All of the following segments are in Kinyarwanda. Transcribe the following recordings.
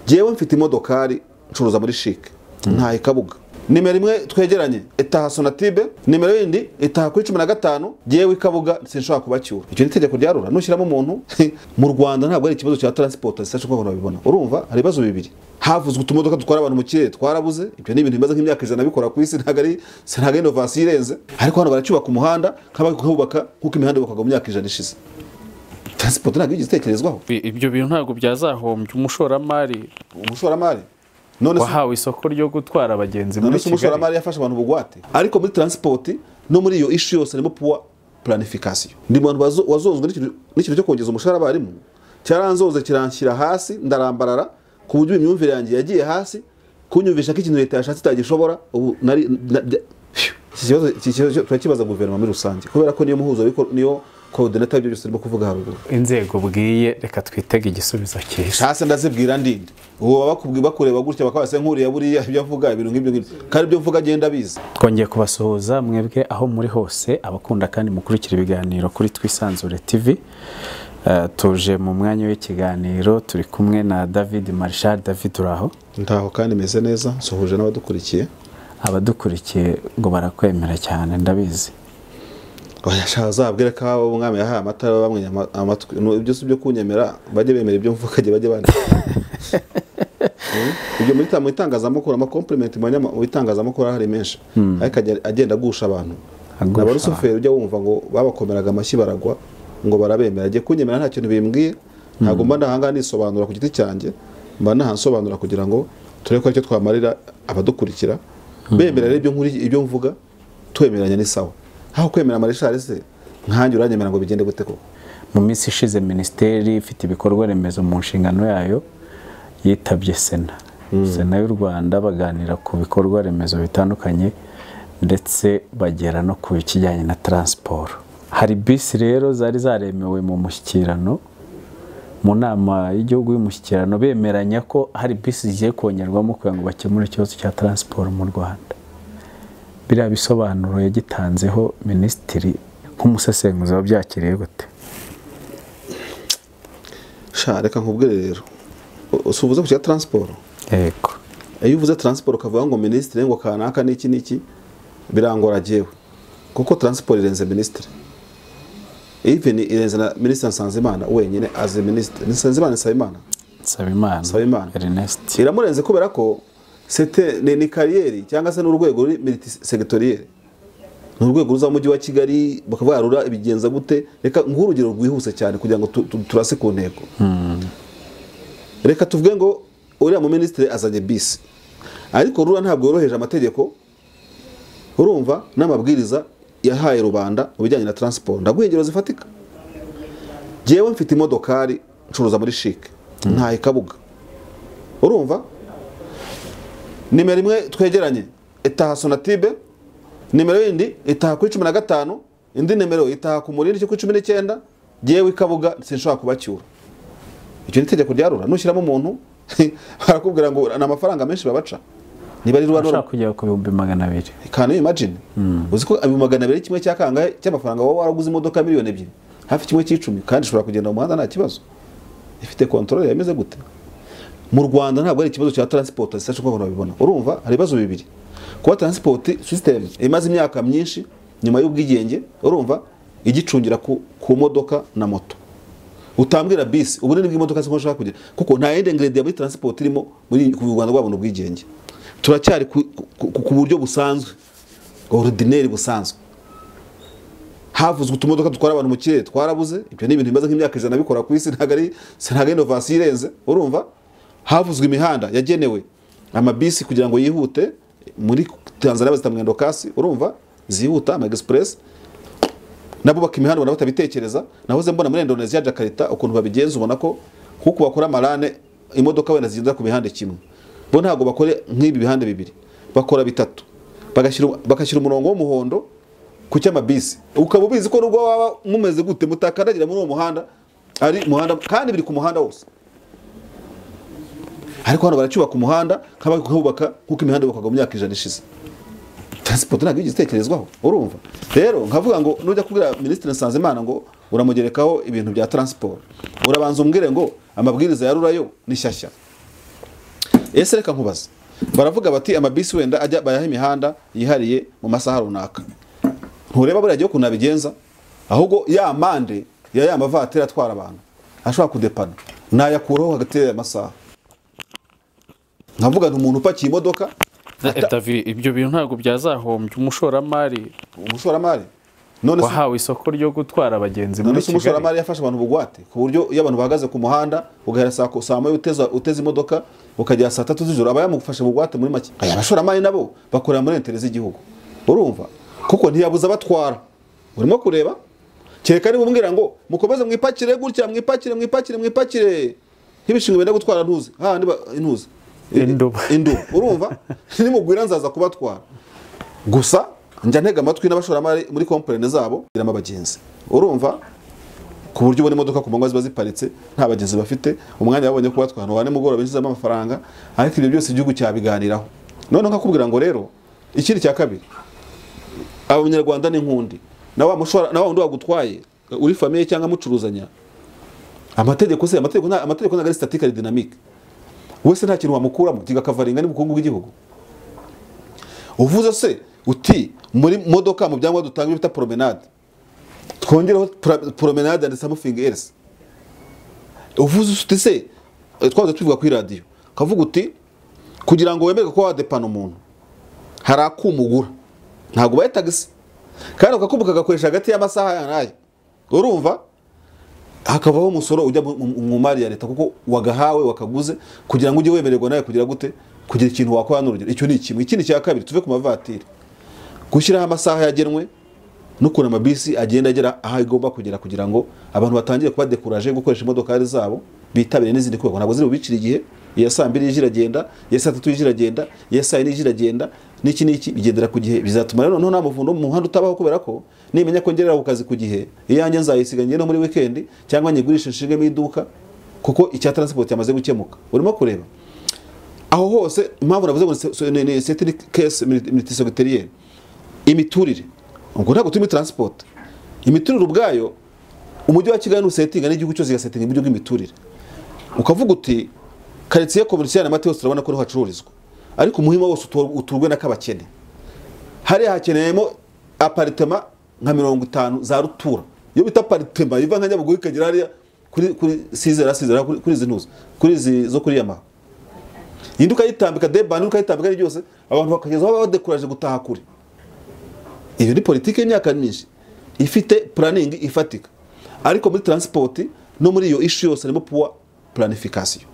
Jewe mfite imodokari ncuruza muri Chic ntahe Kabuga. Nimero imwe twegeranye itaha Sonatibe, nimero yindi itaha kuri 15. Jewe Ikabuga sinshobora kubacyura. Icyo ni itegeko rya RURA. Nushyiramo umuntu mu Rwanda ntabwo ari ikibazo cya transport zisashe ko babibona. Urumva hari ibibazo bibiri. Havuzwe utumodoka dutwara abantu mu kirere twarabuze. Ibyo ni ibintu bimaze nk'imyaka 100 bikora ku isi, ntago ari ntago innovation irenze. Ariko hano baracyubaka umuhanda nk'abakubaka nkuko imihanda yubakwaga mu myaka 100 ishize. Transport ntabwo yigeze itekerezwaho. Ibyo bintu ntabwo byazahombya umushoramari. Umushoramari none wahawe isoko ryo gutwara abagenzi muri Kigali. Umushoramari yafashe abantu bugwate. Ariko muri transport no muri iyo issue yose harimo poor planification. Ndi mu bantu wazozwe n'ikintu cyo kongeza umushahara abarimu. Cyaranzoze kiranshyira hasi ndarambarara ku buryo imyumvire yanjye yagiye hasi kunyumvisha ko ikintu leta yashatse itagishobora. Ubu nari iki kibazo turakibaza guverinoma muri rusange kubera ko niyo muhuzo niyo coordinator ibyo byose ndimo kuvuga haruguru. Inzego bwiye reka twitege igisubizo cyiza. Hasi ndazibwira ndinde. Uwo babakubwi bakureba gutya bakabase nkuriya buriya ibyo avuga ibintu nk'ibyo ngibyo. Kandi ibyo mvuga agenda biza. Twongeye kubasuhuza mwebwe aho muri hose abakunda kandi mukurikira ibiganiro kuri Twisanzure TV. Tuje mu mwanya w'ikiganiro turi kumwe na David Marshal. David uraho? Ndaho kandi meze neza, nsuhuje n'abadukurikiye. Abadukurikiye ngo barakwemera cyane ndabizi. Azabwire ko abo umwami yahaye amata bamwe amatwi ibyo si byo kunyemera bajye bemera ibyo mvuga kajye bajye bandi. Ibyo muri mu itangazamakuru ama compliment mu itangazamakuru hari menshi ariko agenda agusha abantu. Abarusoferi ujya wumva ngo babakomeraga amashyi baragwa ngo barabemera. Agiye kunyemera nta kintu bimbwiye, ntago mba ndahanga nisobanura ku giti cyanjye, mba nahansobanura kugira ngo turebe ko icyo twamarira abadukurikira. Bemera rero ibyo nkuri ibyo mvuga twemeranya ni sawa. Aho kwemera Marshal se nkanjye uranyemera ngo bigende gute koko? Mu minsi ishize ministeri ifite ibikorwa remezo mu nshingano yayo yitabye Sena. Sena y'u Rwanda baganira ku bikorwa remezo bitandukanye ndetse bagera no ku kijyanye na transport. Hari bisi rero zari zaremewe mu mushyikirano mu nama y'igihugu y'umushyikirano bemeranya ko hari bisi zigiye kongerwamo kugira ngo bakemure ikibazo cya transport mu Rwanda. Biriya bisobanuro yagitanzeho minisitiri nk'umusesenguzi wabyakiriye gute? Sha reka nkubwire rero. Usubuze ku cya transport? Yego. Iyo uvuze transport ukavuga ngo minisitiri ngo kanaka n'iki n'iki birangora jewe. Kuko transport irenze minisitiri. Even irenze na minisitiri Nsanzimana wenyine as a minister. Nsanzimana Nsabimana. Nsabimana. Ernest. Iramurenze kubera ko c'était ni carrière cyangwa se n'urwego ruri multisectoriel. N'urwego ruza mu mujyi wa Kigali bakavuga RURA ibigenza gute. Reka nk'urugero rwihuse cyane kugira ngo turase ku ntego. Reka tuvuge ngo uriya mu ministre azanye bisi. Ariko RURA ntabwo yoroheje amategeko urumva n'amabwiriza yahaye rubanda mu bijyanye na transport. Ndaguha ingero zifatika. Jewe mfite imodokari ncuruza muri Chic ntahe Kabuga. Urumva nimero imwe twegeranye itaha Sonatibe, nimero yindi itaha kuri 15, indi nimero itaha ku Murindi cyo kuri 19. Jewe Ikabuga sinshobora kubacyura. Icyo ni itegeko rya RURA. Nushyiramo umuntu barakubwira ngo na amafaranga menshi babaca. Niba ari RURA ushaka kujya ku 200,000. Can you imagine? Uzi ko 200,000 kimwe cya kangahe cy'amafaranga wowe waraguze imodoka miliyoni 2 hafi kimwe cy'icumi kandi ushobora kugenda mu muhanda nta kibazo. Ifite control yameze gute? Mu Rwanda ntabwo ari ikibazo cya transport zisashe ko babibona. Urumva hari ibibazo bibiri. Kuba transport system imaze imyaka myinshi nyuma y'ubwigenge urumva igicungira ku modoka na moto. Utambwira bisi ubunini bw'imodoka sinko nshaka kugira kuko nta yindi ingredient muri transport irimo muri ku Rwanda rwabona ubwigenge. Turacyari ku buryo busanzwe ordinaire busanzwe. Havuzwe utumodoka dutwara abantu mu kirere twarabuze. Ibyo ni ibintu bimaze nk'imyaka 100 bikora ku isi, ntago ari ntago innovation irenze. Urumva havuzwe imihanda yagenewe amabisi kugira ngo yihute muri Tanzania bazita mwendo kasi, urumva zihuta ama express. Nabo baka imihanda ubona batabitekereza. Nahoze mbona muri Indonesia Jakarta ukuntu babigenza ubona ko kuko bakora amarane imodoka wenda zigenda ku mihanda kimwe. Bo ntago bakore nk'ibi bihande bibiri, bakora bitatu. Bagashyira umurongo w'umuhondo ku cy'amabisi. Ukaba ubizi ko nubwo waba mumeze gute mutakandagira muri uwo muhanda ari muhanda kandi biri ku muhanda wose. Ariko hano baracyubaka umuhanda nk'abakubaka nkuko imihanda yubakwaga mu myaka 100 ishize. Transport ntabwo yigeze itekerezwaho. Urumva rero nkavuga ngo nujya kubwira minisitiri Nsanzimana ngo uramugerekaho ibintu bya transport, urabanza umbwire ngo amabwiriza ya RURA yo ni shyashya. Ese reka nkubaze, baravuga bati amabisi wenda ajya bayaha imihanda yihariye mu masaha runaka, ntureba buriya gihe ukuntu abigenza, ahubwo ya mande ya mavatiri atwara abantu ashobora kudepana nayakuraho hagati y'aya masaha. Nkavuga nti umuntu upakiye imodoka. David, ibyo bintu ntabwo byazahombya umushoramari. Umushoramari none se wahawe isoko ryo gutwara abagenzi muri none se Kigali, umushoramari yafashe abantu bugwate ku buryo iyo abantu bahagaze ku muhanda ugahera saa moya uteza imodoka ukagera saa 3 z'ijoro, aba yamufashe bugwate muri make. Aya bashoramari nabo bakorera muri intérêt z'igihugu, urumva, kuko ntiyabuza abatwara. Urimo kureba kereka niba umbwira ngo mukomeze mwipakire gutya, mwipakire mwipakire mwipakire nk'ibishingwe benda gutwara ntuzi hahandi intuzi Induba. Induba, urumva, nimugwira nzaza kubatwara. Gusa njya ntega amatwi n'abashoramari muri kompanyi zabo irama abagenzi, urumva, ku buryo ubona imodoka ku manywa ziba ziparitse nta bagenzi bafite, umwanya babonye kubatwara wa nimugoroba binjizamo amafaranga. Ariko ibyo byose igihugu cyabiganiraho. Noneho nkakubwira ngo rero ikindi cya kabiri, abanyarwanda ni nkundi na wa mushora na wa wundi wagutwaye uri famille cyangwa mucuruzanya, amategeko se amategeko ntabwo ari statique, ari dynamique. Wese nta kintu wamukuramo kigakavaringa n'ubukungu bw'igihugu. Uvuze se uti muri modoka mu byangwa dutanga ibyo bita promenade, twongereho promenade and something else. Uvuze uti se twaza tuvuga kuri radio, kavuga uti kugira ngo wemerwe ko wadepana umuntu hari akumugura, ntabwo baye taxi, kandi ukakumbuka gakoresha hagati y'amasaha ya nayo, urumva, hakavaho umusoro ujya mu mari ya leta kuko wagahawe wakaguze kugira ngo ujye wemererwa nawe kugira gute, kugira ikintu wakora n'urugero. Icyo ni kimwe. Ikindi cya kabiri, tuve ku mavatiri, gushyiraho amasaha yagenwe n'ukuntu amabisi agenda agera aho igomba kugera kugira ngo abantu batangire kuba découragé gukoresha imodokari zabo, bitabire n'izindi kubera ntabwo ziri bubicira igihe. Iya saa 2 ije iragenda, iya saa 3 ije iragenda, iya saa 4 ije iragenda, n'iki n'iki bigendera ku gihe. Bizatuma rero noneho nta muvundo mu muhanda utabaho, kubera ko nimenya ko ngerera ku kazi ku gihe, iyanjye nzayisiga ngende no muri weekend cyangwa nyigurishe nshingemo iduka, kuko icya transport yamaze gukemuka. Urimo kureba aho hose impamvu navuze ngo ni c'est case multisectorielle, imiturire. Ubwo ntabwo turi muri transport, imiturire ubwayo umujyi wa Kigali nusetinga n'igihugu cyose gasetinga uburyo bw'imiturire. Ukavuga uti quartier commercial na Mateus turabona ko hacururizwa, ariko umuhima wose uturwe n'akabakene. Hari hakeneyemo appartement nka 50 za rutura, iyo bita appartement iva nka Nyabugogo ikagera hariya kuri sizera kuri izi ntuzo, kuri izi zo kuri Yamaha, indi ukayitambika debani, ukayitambika ari byose, abantu bakageza aho badekuraje gutaha kure. Iyo ni politike y'imyaka myinshi ifite planning ifatika, ariko muri transport no muri iyo issue yose harimo poor planification.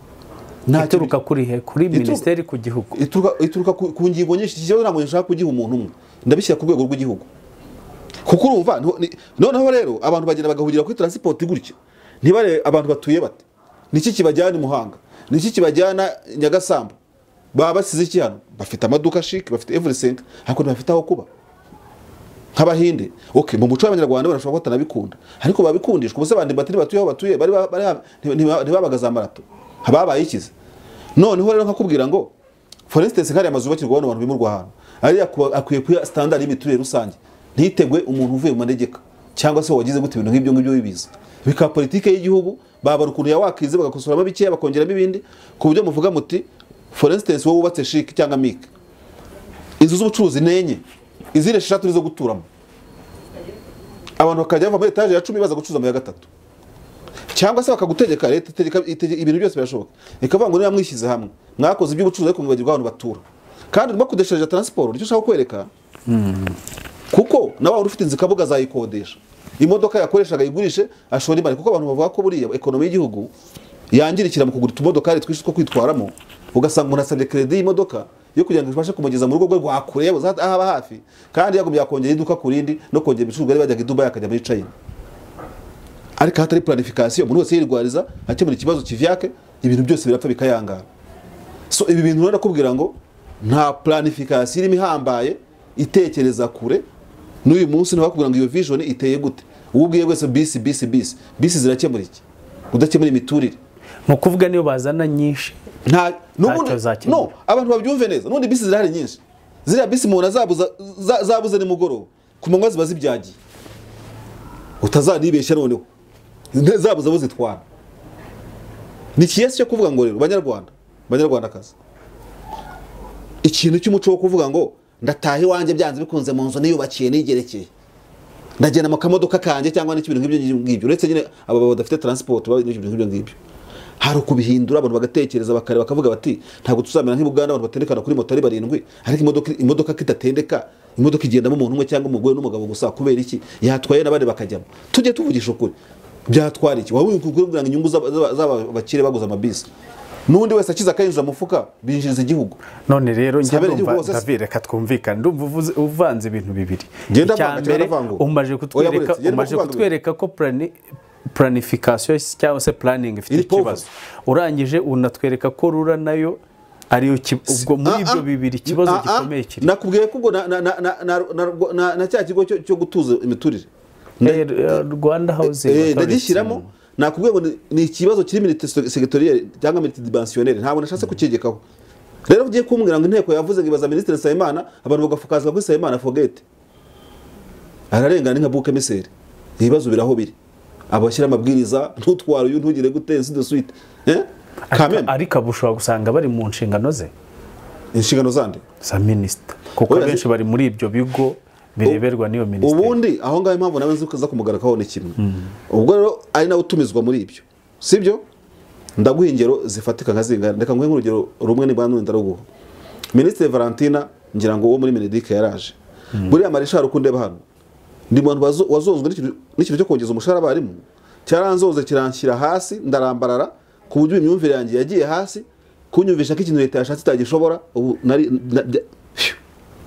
Ituruka kuri he? Kuri ministeri, ku gihugu? Ituruka ku ngingo nyinshi. Iki kibazo ntabwo nshaka kugiha umuntu umwe, ndabishyira ku rwego rw'igihugu, kuko urumva noneho rero abantu bagenda bagahugira kuri transport gutya, ntibare abantu batuye bate, niki kibajyana i Muhanga, niki kibajyana Nyagasambu, baba basize iki hano, bafite amaduka chic, bafite everything, ariko ntibafite aho kuba nk'abahinde. Okay, mu muco w'abanyarwanda barashobora kutanabikunda, ariko babikundishwa. Ubuse abandi batari batuye aho batuye bari ntibabaga za marato, hababaye ikize. Noneho rero nkakubwira ngo for instance kari amazu yubakirwa abantu bimurwa ahantu ari akwiye kuya standard y'imiturire rusange, ntitegwe umuntu uvuye mu manegeka cyangwa se wagize gute ibintu nk'ibyo ngibyo bibiza. Bika politike y'igihugu babara ukuntu yawakize bagakosoramo bikeya bakongeramo ibindi, ku buryo muvuga muti for instance wowe wubatse chic cyangwa mic, inzu z'ubucuruzi nenye, izindi 6 nizo guturamo, abantu bakajya bava muri etage ya 10 baza gucuruza mu ya 3, cyangwa se bakagutegeka leta itegeka ibintu byose birashoboka, ikavuga ngo niba mwishyize hamwe mwakoze iby'ubucuruzi ariko mwibagirwa abantu batura, kandi urimo kudesheje transport. Nicyo ushaka kwereka, kuko nawe wari ufite inzu Kabuga azayikodesha, imodoka yakoreshaga ayigurishe ashora imari, kuko abantu bavuga ko buriya ekonomi y'igihugu yangirikira mu kugura utumodokari twinshi two kwitwaramo, ugasanga umuntu asabye credit y'imodoka yo kugira ngo ibashe kumugeza mu rugo rwe rwa kure yabuze ahaba hafi, kandi yagumye yakongera iduka ku rindi no kongera ibicuruzwa yari bajyaga i Dubai akajya muri China. Ariko hatari planification, umuntu wese yirwariza akemura ikibazo kivyake, ibintu byose birapfa bikayangara. So ibi bintu rero nakubwira ngo nta planification irimo ihambaye itekereza kure. N'uyu munsi ntibakubwira ngo iyo vision iteye gute, ubwiye wese bisi bisi bisi bisi zirakemura iki, udakemura imiturire. Mu kuvuga niyo bazana nyinshi nta n'ubundi no abantu babyumve neza, n'ubundi bisi zirahari nyinshi, ziriya bisi umuntu azabuza ni mugoroba ku manywa ziba zibyagiye, utazanibeshya noneho zabuza buzitwara. Ni kiyesi cyo kuvuga ngo rero banyarwanda banyarwandakazi, Ikintu cy'umuco wo kuvuga ngo ndataha iwanjye byanze bikunze mu nzu niyubakiye nigerekeye, ndagenda mu kamodoka kanjye cyangwa n'ibintu nk'ibyo ngibyo, uretse nyine aba badafite transport n'ibintu nk'ibyo ngibyo. Hari ukubihindura abantu bagatekereza bakareba bakavuga bati ntabwo tuzamera nk'Ubuganda abantu batendekana kuri moto ari 7, ariko imodoka kitatendeka, imodoka igendamo umuntu umwe cyangwa umugore n'umugabo gusa, kubera iki yatwaye n'abandi bakajyamo? Tujye tuvugisha ukuri, byatwara iki? Wowe ukubwira ngo inyungu z'abakire baguze amabisi, n'undi wese akiza akayinjiza mufuka binjiriza igihugu. None rero njye ndumva David, reka twumvikane, ndumva uvanze ibintu bibiri. Icya mbere umaje kutwereka ko planification cyangwa se planning ifite ikibazo, urangije unatwereka ko rura nayo ariyo ubwo muri ibyo bibiri ikibazo gikomeye kiri. Nakubwiye ko ubwo na cya kigo cyo gutuza imiturire Rwanda Housing ndagishyiramo, nakubwiye ngo ni ikibazo kiri multisectoriel cyangwa multidimensionnel, ntabwo nashatse kucyegekaho. Rero ugiye kumbwira ngo inteko yavuze ngo ibaza Minisitiri Nsabimana, abantu bagafukazwa kuri Nsabimana, forget, ararengana nka bouc émissaire. Ibibazo biraho biri, abashyira amabwiriza ntutwara uyu ntugire gute ainsi de suite. Ariko ushobora gusanga bari mu nshingano ze, inshingano zande za minisita, kuko benshi bari muri ibyo bigo bireberwa n'iyo minisiteri. Ubundi aho ngaho impamvu nawe nzi kuza kumugarakaho ni kimwe, ubwo rero ari nawe utumizwa muri ibyo, sibyo? Ndaguha ingero zifatika nka zingana, reka nguhe nk'urugero rumwe niba n'undi ndaruguha. Minisitiri Valentina ngira ngo wo muri Mineduc yaraje, buriya Marishal uko ndeba hano ndi mu bantu wazonzwe n'ikintu cyo kongeza umushahara abarimu, cyaranzoze kiranshyira hasi ndarambarara, ku buryo imyumvire yanjye yagiye hasi, kunyumvisha ko ikintu leta yashatse itagishobora. Ubu nari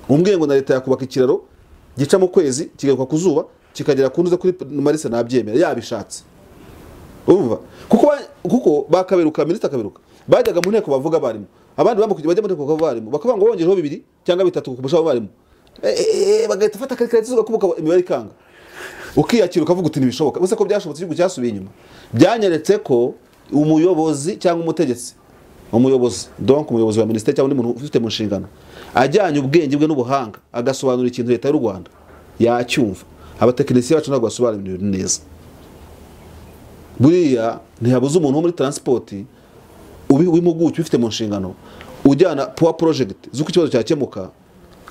umbwiye ngo na leta yakubaka ikiraro gica mu kwezi kigaruka ku zuba kikagera ku ntuze kuri Marise, nabyemera yabishatse. Urumva kuko bakaberuka, minisita akaberuka, bajyaga mu nteko bavuga abarimu, abandi bajya mu nteko bavuga abarimu, bakavuga ngo bongereho 2 cyangwa 3 ku mushahara w'abarimu, bagahita fata calculatrice ugakubuka imibare ikanga, ukiyakira ukavuga uti ntibishoboka. Ubuse ko byashobotse igihugu cyasubiye inyuma. Byanyeretse ko umuyobozi cyangwa umutegetsi, umuyobozi donc umuyobozi wa minisiteri cyangwa undi muntu ufite mu nshingano, ajyanye ubwenge bwe n'ubuhanga agasobanura ikintu leta y'u Rwanda yacyumva. Abatekinisiye bacu ntabwo basobanura ibintu neza. Buriya ntihabuze umuntu wo muri transport w'impuguke ufite mu nshingano ujyana power project z'uko ikibazo cyakemuka,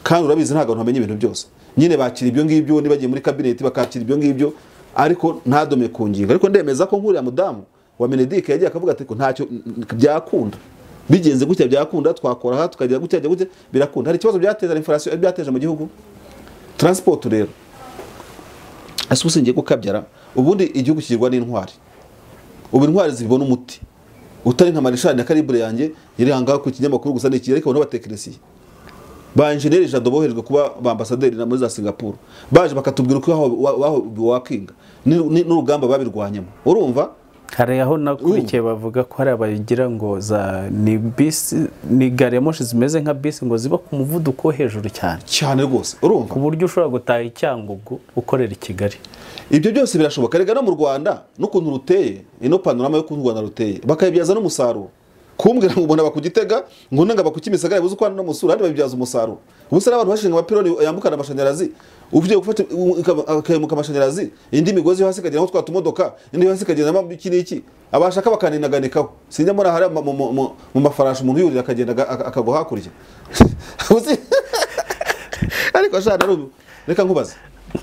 kandi urabizi ntabwo abantu bamenya ibintu byose. Nyine bakira ibyo ngibyo, nibagiye muri cabinet bakakira ibyo ngibyo, ariko ntadome ku ngingo. Ariko ndemeza ko nkuriya mudamu wa Mineduc yagiye akavuga ati ko ntacyo byakunda, bigenze gutya byakunda, twakora aha tukagira gutya gutya birakunda. Hari ikibazo byateza inflation byateje mu gihugu. Transport rero asuse ngiye gukabyara, ubundi igihugu kigirwa n'intwari. Ubu intwari zibona umuti utari nka Marishal na Calibre yanjye yari hangaho ku kinyamakuru gusa n'iki, ariko abantu batekinisiye ba engineer Jado boherejwe kuba ba ambassadeur na muri za Singapore, baje bakatubwira uko aho wakinga n'urugamba babirwanyamo. Urumva hari aho nakurikiye bavuga ko hari abagira ngo za ni bisi ni gari ya moshi zimeze nka bisi ngo ziba ku muvuduko hejuru cyane cyane rwose, urumva ku buryo ushobora gutaha i Cyangugu ukorera i Kigali. Ibyo byose birashoboka rega no mu Rwanda n'ukuntu ruteye, ino panorama yo ku Rwanda ruteye bakayibyaza n'umusaruro. Kumbwira ngo ubona bakugitega ngo nanga bakukimisagara buze uko no musura kandi babibyaza umusaruro. Ubusa n'abantu bashinga amapironi yambukana amashanyarazi, uvuye gufata akayemuka amashanyarazi, indi migozi yo hasi ikagera aho twatumodoka, indi hasi ikagenda iki n'iki, abashaka bakaninaganikaho. Sinjya muri ahari mu mafarashi umuntu yurira akagenda akagwa hakurya. Ariko shana rubu reka nkubaze,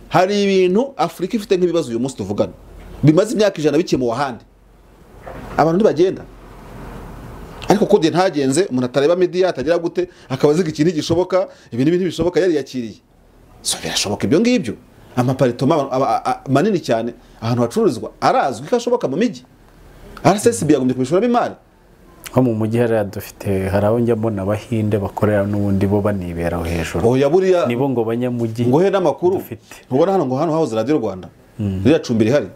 hari ibintu Afrika ifite nk'ibibazo uyu munsi tuvugana bimaze imyaka 100 bikemuwe ahandi, abantu ntibagenda. Ariko ko de ntagenze umuntu atareba media atagira gute akabaziga ikintu gishoboka, ibintu ntibishoboka yari yakiriye. So birashoboka ibyo ngibyo. Amaparitoma manini cyane ahantu hacururizwa arazwi ko ashoboka mu mijyi. RSSB yagombye kubishoramo imari. Nko mu mujyi hariya dufite hari aho njya mbona abahinde bakorera n'ubundi bo baniberaho hejuru. Oya buriya nibo ngo banyamujyi ngo he n'amakuru. Ntubona hano ngo hano hahoze Radio Rwanda. Ririya cumbi rihari.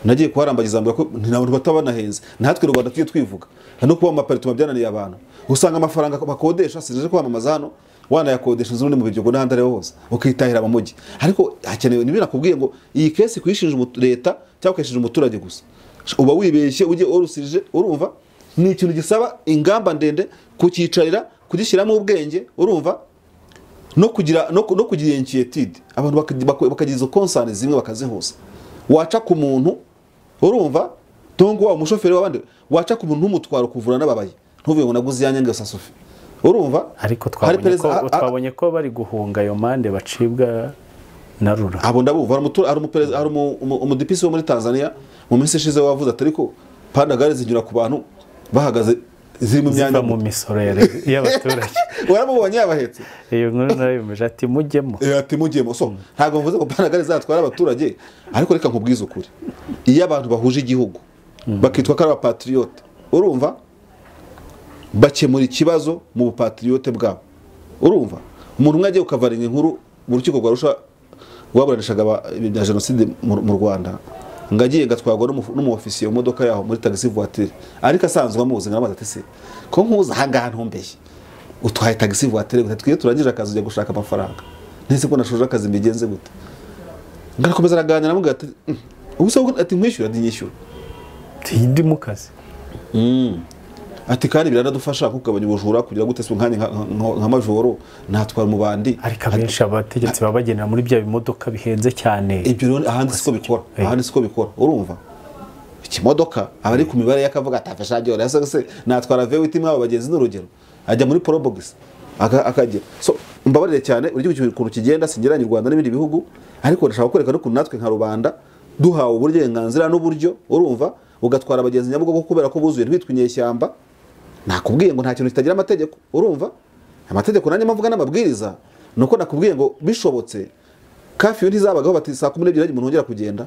Nagiye kuharambagiza mbwa ko nta batabanahenze. Natwe Rwanda tujye twivuga. No kuba amaparitoma byananiye abantu. Usanga amafaranga bakodesha sinje kwamamaza hano wanayakodesha inzu mu biryo n'ahandi ari hose ukitahira mu mujyi. Ariko hakenewe nibi nakubwiye ngo iyi case kuyishinja leta cyangwa kuyishinja umuturage gusa. Uba wibeshye ujye orusije, urumva ni ikintu gisaba ingamba ndende kucyicarira kugishyiramo ubwenge, urumva no kugira no kugira inquiétude abantu bakagira izo concern zimwe bakazihuza. Waca ku muntu urumva tongo wa umushoferi wabandi waca ku muntu n'umutwaro kuvura n'ababaye ntuvuye ngo naguze yanyange sasofi. Urumva? Ariko twabonye ko bari guhunga ayo mande bacibwa na RURA. Abo ndabumva hari umudipisi wo muri Tanzania mu minsi ishize wavuze ati ariko pandagare zinyura ku bantu bahagaze ziri mu myanya mu misoro y'abaturage. Waramubonye yabahetse. Iyo nkuru narayimeje ati mujyemo. Ati mujyemo. So ntabwo mvuze ko pandagare zatwara abaturage, ariko reka nkubwize ukuri. Iyo abantu bahuje igihugu bakitwa ko ari abapatriote, urumva, bakemura ikibazo mu bupatriote bwabo. Urumva, umuntu umwe agiye ukavaringa inkuru mu rukiko rwa Arusha rwaburanishaga ibya jenoside mu Rwanda, ngagiye ngatwagwa n'umuofisiye mu modoka yaho muri taxi voiture, ariko asanzwe amuzi ngaramaze ati se ko nkuza ahangaha ntumbeshye utwaye taxi voiture gute, twiye turangije akazi ujya gushaka amafaranga, nese ko nashoje akazi mbigenze gute? Ngarakomeza araganira amubwira ati ubu se ati nkwishyura, ati nyishyura ndi mu kazi. Ati kandi biranadufasha kugabanya ubujura kugira gute se nkanye nka majoro natwara mu bandi. Ariko abenshi abategetsi babagenera muri bya bimodoka bihenze cyane. Ibyo rero ahandi siko bikora, ahandi siko bikora. Urumva, ikimodoka abari ku mibare yakavuga atafasha agera yasa se natwara V8 mwabo bagenzi n'urugero ajya muri Probox akagera. So mbabarire cyane uryo ukuntu kigenda singeranye u Rwanda n'ibindi bihugu, ariko ndashaka kwereka no kuntu natwe nka rubanda duhawe uburenganzira n'uburyo, urumva, ugatwara abagenzi Nyabugogo kubera ko buzuye ntitwe inyeshyamba. Nakubwiye ngo nta kintu kitagira amategeko, urumva? Amategeko nanjye mavuga n'amabwiriza, nuko nakubwiye ngo bishobotse kafi ntizabagaho bati saa 12 umuntu wongera kugenda.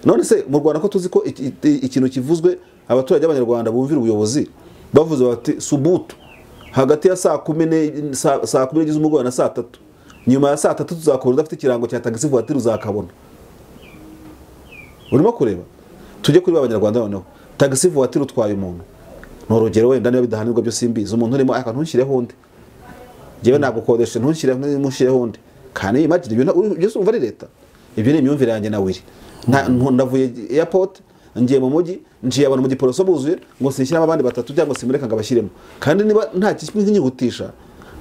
None se mu Rwanda ko tuzi ko ikintu kivuzwe abaturage b'abanyarwanda bumvira ubuyobozi bavuze bati subutu hagati ya saa 10 z'umugoroba na saa 3, nyuma ya saa 3 tuzakora udafite ikirango cya taxi voiture uzakabona. Urimo kureba tujye kuri abanyarwanda noneho taxi voiture utwaye umuntu norugero wenda niba bidahanirwa byo simbizi, umuntu urimo aka ntunshyireho undi, njyewe nagukodesha ntunshyireho ntushyireho undi, kandi imagine ibyo byose umva ari leta. Ibyo ni imyumvire yanjye na Willy. Ndavuye airport ngiye mu mujyi ngiye abantu mu giporoso buzuye ngo sinshyiramo abandi batatu cyangwa simureka ngo abashyiremo, kandi niba nta kinyihutisha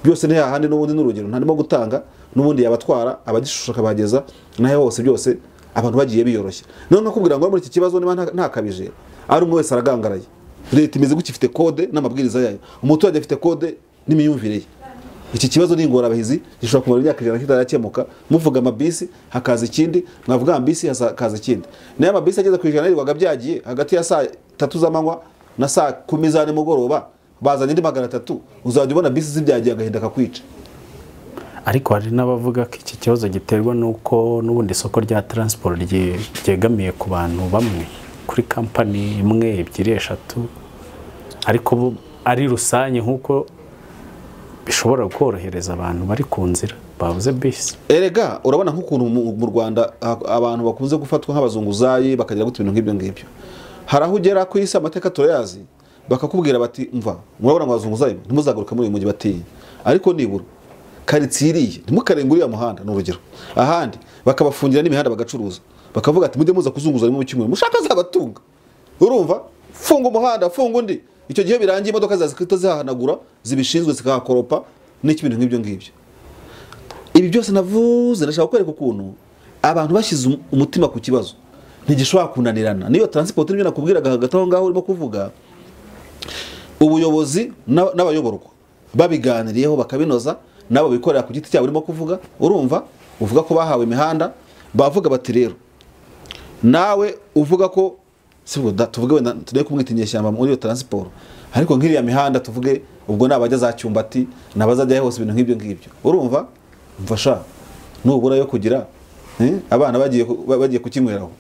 byose ni hahandi n'ubundi n'urugero ntarimo gutanga n'ubundi yabatwara abagishusha akabageza naho hose byose abantu bagiye biyoroshya. None nakubwira ngo muri iki kibazo niba ntakabije ari umwe wese aragangaraye. Leta imeze gutya ifite kode n'amabwiriza yayo, umuturage afite kode n'imiyumvire ye. Iki kibazo ni ingorabahizi gishobora kumara imyaka 100 kitarakemuka. Muvuga amabisi hakaza ikindi, mwavuga amabisi hakaza ikindi. Nayo amabisi ageze ku 100 yirirwaga byagiye hagati ya saa 3 z'amanywa na saa 10 za nimugoroba, bazanye indi 300, uzajya ubona bisi zibyagiye agahinda kakwica. Ariko hari n'abavuga ko iki kibazo giterwa nuko n'ubundi isoko rya transport ryegamiye ku bantu bamwe, kuri company imwe, ebyiri, eshatu, ariko ari rusange nkuko bishobora korohereza abantu bari ku nzira babuze bisi. Erega urabona nk'ukuntu mu Rwanda abantu bakunze gufatwa nk'abazunguzayi bakagira gute ibintu nk'ibyo ngibyo. Hari aho ugera ku isi amateka turayazi bakakubwira bati mva murabona ngo abazunguzayi ntimuzagaruke muri uyu mujyi batiye, ariko nibura karitsiye iriya ntimukarenga uriya muhanda ni urugero. Ahandi bakabafungira n'imihanda bagacuruza, bakavuga ati mujye muza kuzunguza rimwe mu cyumweru mushaka zabatunga. Urumva, funga umuhanda funga undi. Icyo gihe birangiye imodoka zazikita zihahanagura zibishinzwe zikahakoropa n'ikibintu nk'ibyo ngibyo. Ibi byose navuze ndashaka kwereka ukuntu abantu bashyize umutima ku kibazo ntigishobora kunanirana. Niyo transport nibyo nakubwiraga hagati aho ngaho urimo kuvuga, ubuyobozi n'abayoborwa babiganiriyeho bakabinoza, nabo bikorera ku giti cyabo urimo kuvuga. Urumva uvuga ko bahawe imihanda, bavuga bati rero nawe uvuga ko sibwo tuvuge wenda tugiye kumwita inyeshyamba muri iyo transport, ariko nk'iriya mihanda tuvuge ubwo nabajya za Cyumbati nabazajya hose ibintu nk'ibyo ngibyo. Urumva mfasha nubura yo kugira abana bagiye kukinyweraho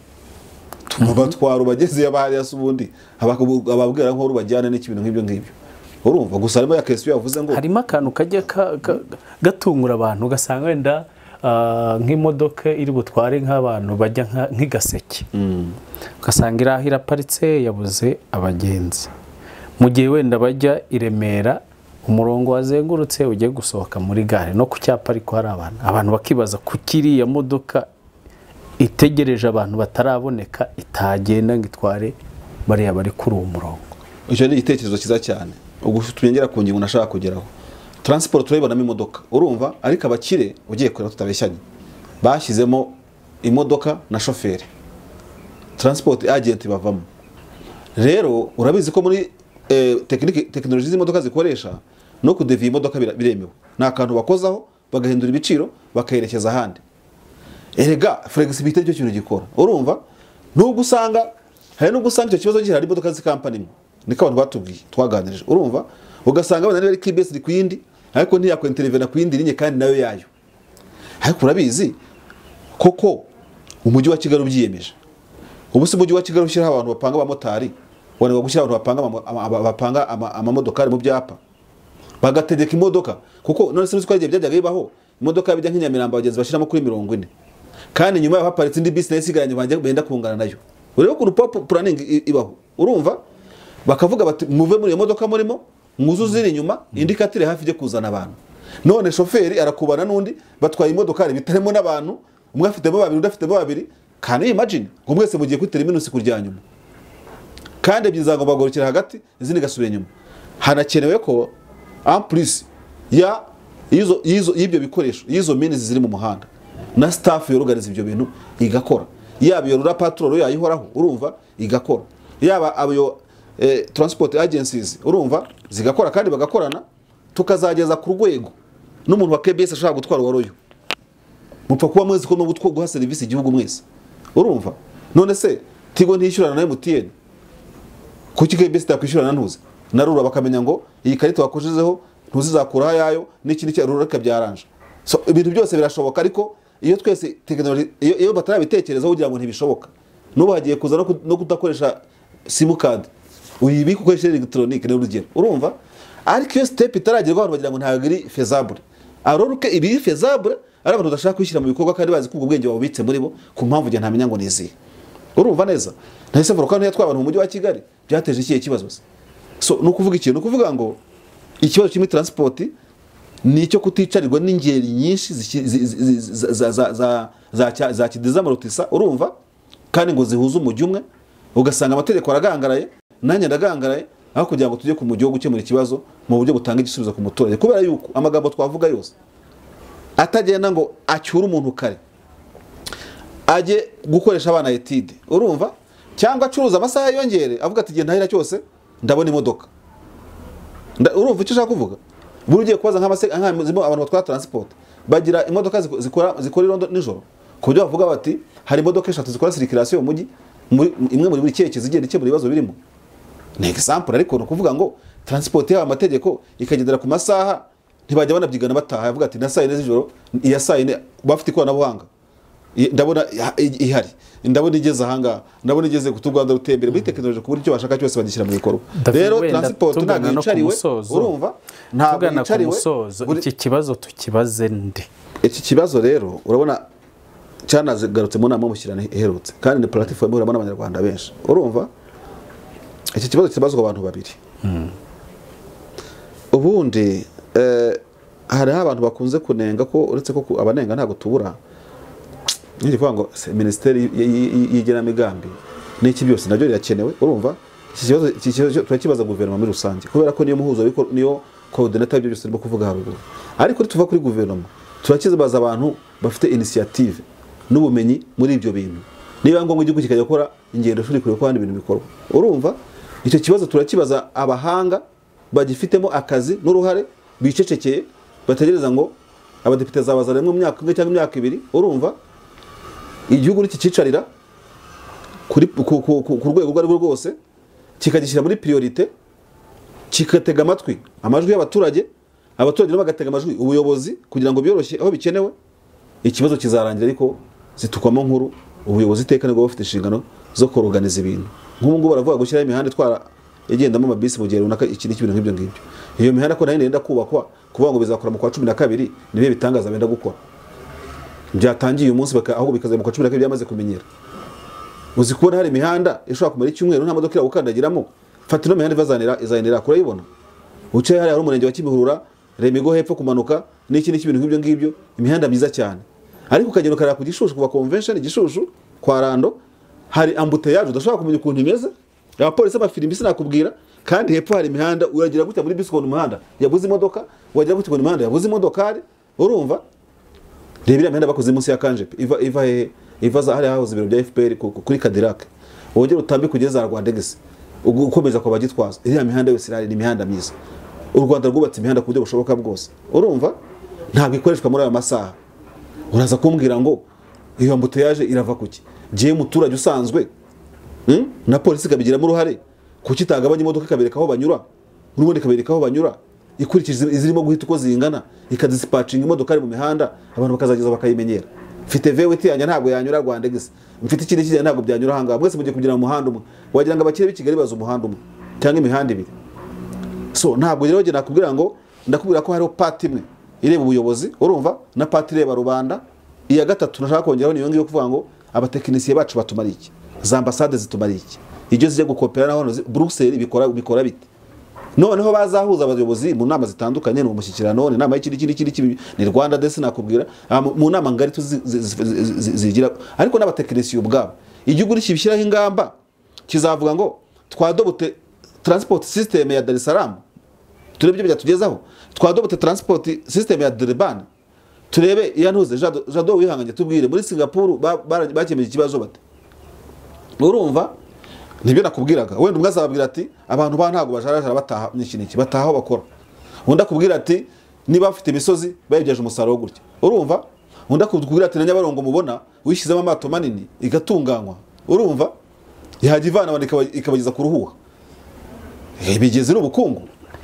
tubatwara ubageze yabahari asubundi ababwira nko rubajyana n'ikibintu nk'ibyo ngibyo. Urumva gusa harimo ya question yavuze ngo harimo akantu kajya gatungura abantu ugasanga wenda nk'imodoka iri butware nk'abantu bajya nk'igaseke, ugasanga iraho iraparitse yabuze abagenzi, mu gihe wenda bajya i Remera umurongo wazengurutse ugiye gusohoka muri gare no ku cyapa ariko hari abantu bakibaza kuki iriya modoka itegereje abantu bataraboneka itagenda ngo itware bariya bari kuri uwo murongo. Icyo ni igitekerezo cyiza cyane, ubwo tumenyera ku ngingo nashaka kugeraho. Transport turayibonamo imodoka, urumva, ariko abakire ugiye kureba tutabeshyanye bashyizemo imodoka na shoferi, transport agent bavamo. Rero urabizi ko muri tekinoloji z'imodoka zikoresha no kudeviya imodoka biremewe, ni akantu bakozaho bagahindura ibiciro bakayerekeza ahandi. Erega flexibility nicyo kintu gikora. Urumva nubwo usanga hari nubwo usanga icyo kibazo gihari imodoka z'ikampani imwe, niko abantu batubwiye twaganirije. Urumva ugasanga abana bari KBS iri ku yindi, ariko ntiyakwintervena ku yindi linye kandi nayo yayo. Ariko urabizi koko umujyi wa Kigali ubyiyemeje. Ubu se umujyi wa Kigali ushyiraho abantu bapanga abamotari, wananirwa gushyira abantu bapanga amamodokari mu byapa, bagategeka imodoka, kuko none se uzi ko byajyaga bibaho imodoka bijya nk'inyamirambo abagenzi bashyiramo kuri 40, kandi nyuma yaho haparitse indi bisi nayo isigaranye banjye benda kungana nayo. Urebe ukuntu pop planning ibaho. Urumva bakavuga bati muve muri iyo modoka murimo mwuzuze iri inyuma, indi katire hafi ijye kuzana abantu. None shoferi arakubana n'undi batwaye imodokari bitarimo n'abantu, umwe afitemo babiri undi afitemo babiri. Can you imagine ngo mwese mugiye kuri terminus kurya nyuma, kandi ebyiri zagomba kugorokera hagati izindi gasubira inyuma. Hanakenewe ko en plus ya y'ibyo bikoresho, y'izo mini ziri mu muhanda na staff yoroganiza ibyo bintu igakora, yaba iyo rura patrol yayihoraho, urumva igakora, yaba ayo transport agencies urumva zigakora kandi bagakorana, tukazageza ku rwego n'umuntu wa KBS ashobora gutwara waroyo. Mupfa kuba mwese ko no guha service igihugu mwese. Urumva none se Tigo ntishyurana na MTN, kuki KBS itakwishyurana ntuze na Rura bakamenya ngo iyi karita wakojezeho ntuzizakura yayo n'ikindi cya Rura kabyaranje. So ibintu byose birashoboka, ariko iyo twese tekinoloji iyo batarabitekerezaho kugira ngo ntibishoboka. Nubu hagiye kuza no kudakoresha simukadi, uyibika ukoresha electronic ni urugero. Urumva ariko iyo step itaragerwaho abantu bagira ngo ntabwo iri feasible. Aroruke ibi feasible ari abantu badashaka kwishyira mu bikorwa kandi bazi ko ubwo bwenge babubitse muri bo ku mpamvu ngiye ntamenya ngo nizihe. Urumva neza nahise volcano yatwaye abantu mu mujyi wa Kigali byateje ikihe kibazo se? So no kuvuga ikintu, kuvuga ngo ikibazo kimwe transport ni icyo kuticarirwa n'ingeri nyinshi za kidizamurutisa, urumva kandi ngo zihuze umujyi umwe, ugasanga amategeko aragangaraye nanjye ndagangaraye, aho kugira ngo tujye ku mujyi wo gukemura ikibazo mu buryo butanga igisubizo ku muturage. Kubera yuko amagambo twavuga yose atagenda ngo acyure umuntu kare ajye gukoresha abana etide, urumva cyangwa acuruza amasaha yongere avuga ati genda hira cyose ndabona imodoka. Urumva icyo ushaka kuvuga? Buri ugiye kubaza nk'abazimo abantu batwara transport bagira imodoka zikora irondo nijoro, ku buryo bavuga bati hari imodoka eshatu zikora circulation mu mujyi, imwe muri buri cyerekezo igenda ikemura ibibazo birimo. Ni example, ariko no kuvuga ngo transport yaba amategeko ikagendera ku masaha, ntibajya banabyigana bataha avuga ati na saa 4 z'ijoro iya saa 4 bafite ikoranabuhanga ndabona ihari, ndabona igeze ahanga, ndabona igeze ku Rwanda rutembere muri technology ku buryo bashaka cyose bagishyira mu bikorwa. Rero transport ntabwo yicariwe, urumva ntabwo yicariwe. Iki kibazo tukibaze nde? Iki kibazo rero urabona cyanagarutse mu nama y'umushyikirano iherutse, kandi ni platform ihuramo n'abanyarwanda benshi. Urumva iki kibazo kibazwa abantu babiri. Ubundi hariho abantu bakunze kunenga ko uretse ko abanenga ntabwo tubura, ngiye kuvuga ngo ministeri y'igenamigambi n'iki byose nabyo birakenewe. Urumva iki kibazo turakibaza guverinoma muri rusange, kubera ko niyo muhuzo niyo coordinator ibyo byose turimo kuvuga haruguru. Ariko tuva kuri guverinoma turakibaza abantu bafite initiative n'ubumenyi muri ibyo bintu, niba ngombwa igihugu kikajya gukora ingendo shuri kure ko ibintu bikorwa. Urumva icyo kibazo turakibaza abahanga bagifitemo akazi n'uruhare, bicecekeye bategereza ngo abadepite zabazana mu myaka umwe cyangwa imyaka ibiri. Urumva igihugu nikikicarira kuri ku rwego rwo rwo rwose kikagishyira muri priorite, kikatega amatwi amajwi y'abaturage, abaturage nabo bagatega amajwi ubuyobozi kugira ngo byoroshye aho bikenewe, ikibazo kizarangira. Ariko zitukwamo nkuru, ubuyobozi iteka nibwo bufite inshingano zo koroganiza ibintu. Nk'ubu ngubu baravuga gushyiraho imihanda itwara igendamo amabisi mu gihe runaka iki n'iki, ibintu nk'ibyo ngibyo. Iyo mihanda ko nayo yenda kubakwa, kuvuga ngo bizakora mu kwa 12 nibe bitangaza benda gukora. Byatangiye uyu munsi ahubwo bikaza mu kwa 12 byamaze kumenyera. Uzi kubona hari imihanda ishobora kumara icyumweru nta modoka iragukandagiramo. Fata ino mihanda ivazanira izanira kurayibona. Uce hari umurenge wa Kimihurura, Remigo hepfo kumanuka n'iki n'iki, ibintu nk'ibyo ngibyo, imihanda myiza cyane. Ariko ukagenda ukarara ku Gishushu, kuva convention Gishushu kwa Rando hari embouteillage udashobora kumenya ukuntu imeze. Abapolisi abafirimbi sinakubwira, kandi hepfo hari imihanda uragira gutya muri bisi ukabona umuhanda yabuze imodoka, wagira gutya ukabona imihanda yabuze imodokari. Urumva reba iriya mihanda bakoze munsi ya Kanjepe iva hehe, iva za hariya hahoze ibiro bya FPR kuri Cadillac, wongera utambi kugeza Rwandex ukomeza kwa Bagitwaza. Iriya mihanda yose irari ni imihanda myiza. U Rwanda rwubatse imihanda ku buryo bushoboka bwose, urumva ntabwo ikoreshwa muri aya masaha. Uraza kumbwira ngo iyo embouteillage irava kuki? Giye umuturage usanzwe na polisi ikabigiramo uruhare, kuki itagabanya imodoka ikabereka aho banyura, n'ubundi ikabereka aho banyura ikurikije izirimo guhita uko zingana, ikadisipacinga imodoka ari mu mihanda, abantu bakazageza bakayimenyera. Mfite VWT yanjye ntabwo yanyura Rwandex, mfite ikindi kijya ntabwo byanyura ahangaha, mwese mugiye kugira mu muhanda umwe. Wagira ngo abakire b'i Kigali baza umuhanda umwe cyangwa imihanda ibiri. So ntabwo rero nakubwira ngo ndakubwira ko hariho part imwe ireba ubuyobozi, urumva, na part ireba rubanda. Iya gatatu nashaka kongeraho niyo ngiyo kuvuga ngo abatekinisiye bacu batumara iki, za ambasade zitumara iki, ibyo zijya gukopera naho Bruxelles bikora bite. Noneho bazahuza abayobozi mu nama zitandukanye, ni umushyikirano, ni inama y'ikindi kindi, ni Rwanda desi nakubwira, mu nama ngari tuzigira, ariko n'abatekinisiye ubwabo. Igihugu nikibishyiraho ingamba kizavuga ngo twadobute transport system ya Dar es Salaam, turebe ibyo byatugezaho, twadobute transport system ya Durban, turebe iya ntuze Jado wihanganye tubwire muri Singapore bakemeje ikibazo bate. Urumva nibyo nakubwiraga. Wenda umwe azababwira ati abantu ba ntago bajarajara bataha n'iki n'iki, bataha aho bakora. Undi akubwira ati niba bafite imisozi bayibyaje umusaruro gutya. Urumva undi akubwira ati na Nyabarongo mubona wishyizemo amato manini igatunganywa, urumva yahajya ivana abantu ikabageza ku ruhuha, bigeze n'ubukungu.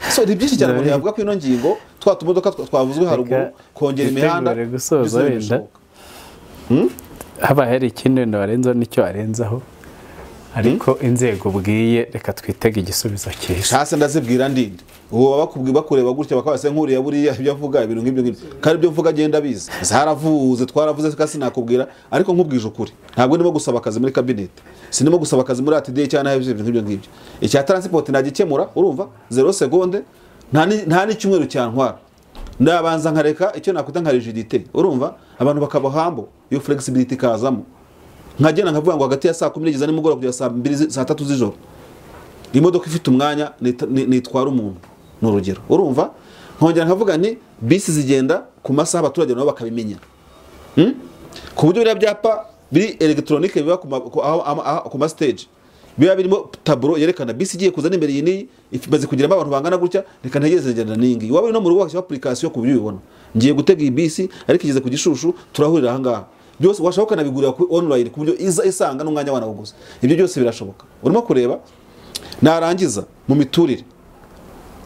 So ni byinshi cyane umuntu yavuga ko ino ngingo twa tumodoka twavuzwe haruguru, kongera imihanda, gusoza wenda haba hari ikindi wenda warenzaho nicyo arenzaho, ariko inzego bwiye reka twitege igisubizo cyiza. Hasi ndazibwira ndinde uwo bakubwi bakureba gutya bakabase nkuriya buriya ibyo avuga ibintu nk'ibyo ngibyo, kandi ibyo mvuga agenda bizi zaravuze twaravuze kasi nakubwira, ariko nkubwije ukuri ntabwo ndimo gusaba akazi muri cabinet, sinimo gusaba akazi muri ATD cyangwa ibyo nk'ibyo ngibyo. Icya transport nagikemura, urumva 0 seconde, nta n'icyumweru cyantwara, ndabanza nkareka icyo nakwita nka rigidité, urumva abantu bakabahambo iyo flexibility kazamo, nkagenda nkavuga ngo hagati ya saa 10 n'igeza nimugoroba kugeza saa 2 saa 3 z'ijoro imodoka ifite umwanya nitwara umuntu, ni urugero. Urumva nkongera nkavuga ni bisi zigenda ku masaha abaturage nabo bakabimenya, ku buryo biriya byapa biri electronique biba ku ma stage biba birimo tableau yerekana bisi igiye kuza n'imbere iyi n'iyi imaze kugiramo abantu bangana gutya, reka ntegereze ngenda n'ingi. Waba uri no mu rugo washyira application ku buryo ubibona, ngiye gutega iyi bisi ariko igeze ku Gishushu turahurira aha ngaha, byose washaka ukanabigurira ku online ku buryo iza isanga n'umwanya wanawuguza. Ibyo byose birashoboka. Urimo kureba narangiza mu miturire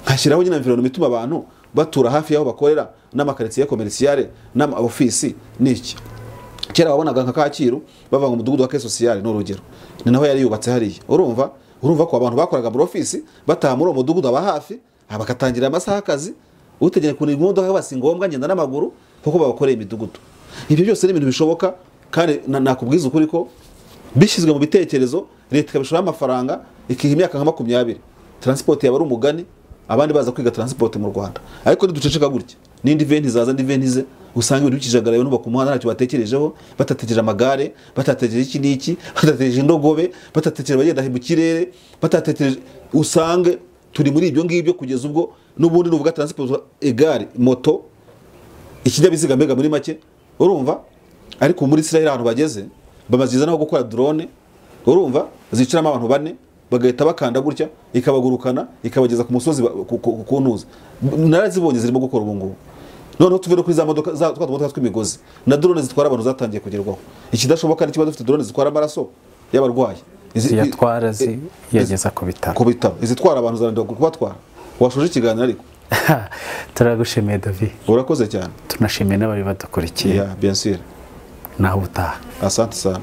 nkashyiraho nyine environment ituma abantu batura hafi yaho bakorera, n'amakaritsiye commerciale n'ama office n'iki. Kera wabonaga nka Kacyiru bava mu mudugudu wa Caisse Sociale, ni urugero, ni naho yari yubatse hariya. Urumva ko abantu bakoraga muri office bataha muri uwo mudugudu aba hafi, bakatangira amasaha akazi, utegenya kuntu imodoka basi ngombwa ngenda n'amaguru kuko babakoreye imidugudu. Ibyo byose ni ibintu bishoboka, kandi nakubwiza ukuri ko bishyizwe mu bitekerezo, leta ikabishora amafaranga ikiha imyaka nka 20, transport yaba ari umugani, abandi baza kwiga transport mu Rwanda. Ariko niduceceka gutya n'indi event zaza ndi event ze, usanga ibintu bikijagaraye n'uba ku muhanda ntacyo batekerejeho, batatekereje amagare, batatekereje iki n'iki, batatekereje indogobe, batatekereje abagenda mu kirere, batatekereje, usange turi muri ibyo ngibyo kugeza ubwo n'ubundi nuvuga transport egare, moto, ikinyabiziga mbega muri make, urumva. Ariko muri Israel ahantu bageze bamaziza naho gukora drone, urumva zicaramo abantu bane bagahita bakanda gutya ikabagurukana ikabageza ku musozi ku ntuza. Narazibonye zirimo gukora ubu ngubu. Noneho tuve no kuri za modoka za twa modoka tw'imigozi na drone zitwara abantu zatangiye kugerwaho. Ikidashoboka ni kiba dufite drone zitwara amaraso y'abarwayi, ziyatwara ziyageza ku bitaro, ku bitaro izitwara abantu zarandiwe kubatwara. Washoje ikiganiro ariko turagushimiye David, urakoze cyane, tunashimiye n'abari badukurikiye. Yeah, bien sûr. Naho utaha. Asante sana.